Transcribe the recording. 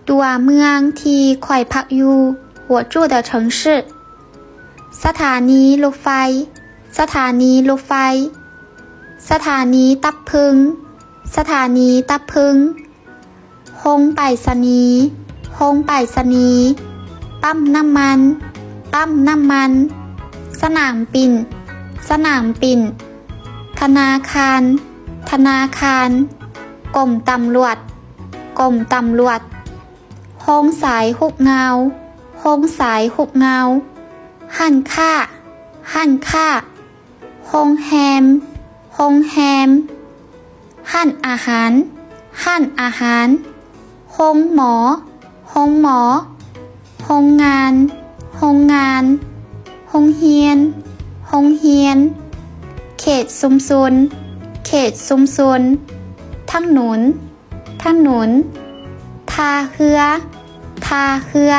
ຕົວເມືອງທີ່ຂ້ອຍພັກຢູ່ 我住的城市 ສະຖານີລົດໄຟ ສະຖານີລົດໄຟ ສະຖານີດັບເພີງ ສະຖານີດັບເພີງ ໂຮງໄປສະນີ ໂຮງໄປສະນີ ປ້ຳນ້ຳມັນ ປ້ຳນ້ຳມັນ ສະໜາມບິນ ສະໜາມບິນ ທະນາຄານ ທະນາຄານ ກົມຕຳຫຼວດ ກົມຕຳຫຼວດ ໂຮງສາຍຮູບເງົາ ໂຮງສາຍຮູບເງົາ ຮ້ານຄ້າ ຮ້ານຄ້າ ໂຮງແຮມ ໂຮງແຮມ ຮ້ານອາຫານ ຮ້ານອາຫານ ໂຮງໝໍ ໂຮງໝໍ ໂຮງງານ ໂຮງງານ ໂຮງຮຽນ ໂຮງຮຽນ ເຂດຊຸມຊົນ ເຂດຊຸມຊົນ ຖະໜົນ ຖະໜົນ ທ່າເຮືອ ທ່າເຮືອ